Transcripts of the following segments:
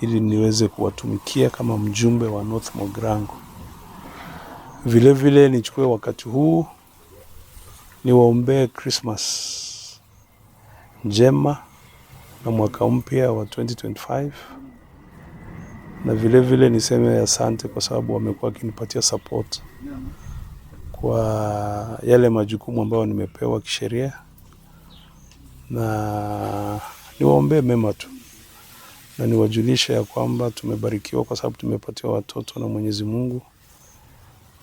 ili niweze kuwatumikia kama mjumbe wa North Mugirango. Vile vile nichukue wakati huu niwaombee Christmas njema na mwaka mpya wa 2025, na vile vile niseme asante kwa sababu wamekuwa wakinipatia support kwa yale majukumu ambayo nimepewa kisheria, na niwaombee mema tu na niwajulishe ya kwamba tumebarikiwa kwa sababu tumepatiwa watoto na Mwenyezi Mungu.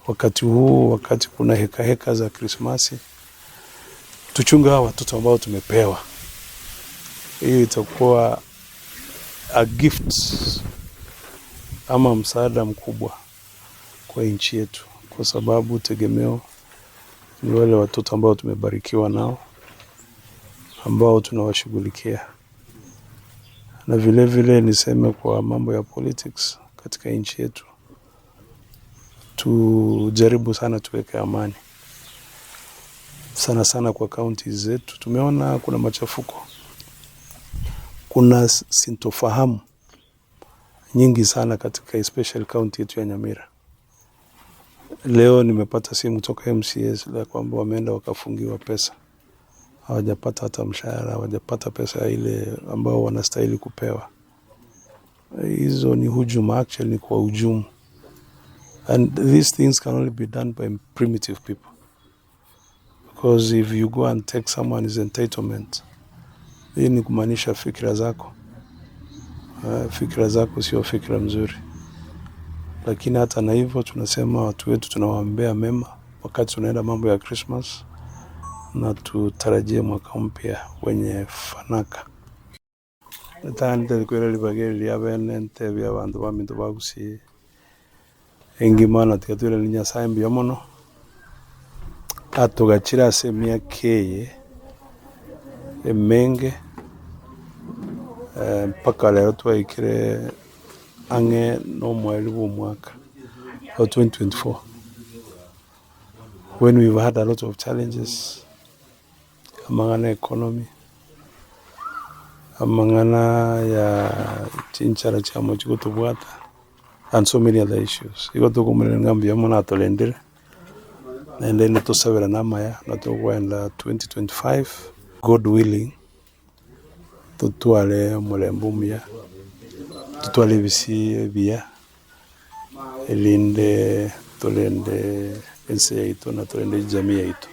Wakati huu, wakati kuna heka heka za Krismasi, tuchunge hawa watoto ambao tumepewa. Hiyo itakuwa a gift ama msaada mkubwa kwa nchi yetu, kwa sababu tegemeo ni wale watoto ambao tumebarikiwa nao ambao tunawashughulikia. Na vile vile niseme kwa mambo ya politics katika nchi yetu, tujaribu sana tuweke amani sana sana kwa kaunti zetu. Tumeona kuna machafuko, kuna sintofahamu nyingi sana katika especially county yetu ya Nyamira. Leo nimepata simu kutoka MCAs la kwamba wameenda wakafungiwa pesa, hawajapata hata mshahara, hawajapata pesa ile ambao wanastahili kupewa. Hizo ni hujuma, actually ni kwa hujumu, and these things can only be done by primitive people, because if you go and take someone's entitlement, hii ni kumaanisha fikra zako, fikra zako sio fikra mzuri. Lakini hata na hivyo tunasema watu wetu tunawaombea mema wakati tunaenda mambo ya Christmas, na tutarajie mwaka mpya wenye fanaka. Tante kwira libageri ria bene ntebia abanto baminto bagusie engima na tiga twirani Nyasaye mbuya mono atogachire ase emiaka eye emenge, mpaka rero twaikire ang'e na omweri bwa omwaka wa 2024, when we've had a lot of challenges, amang'ana economy, amang'ana ya chinchara chia mochi gotobwata and so many other issues. Igo tokomoreria ng'a mbuya mono atorendire, naende nitosabera na amaya na togoenda 2025, God willing, totware omorembe omuya, totware ebisi ebiya, erinde torende ense yaito na torende ejamii yaito.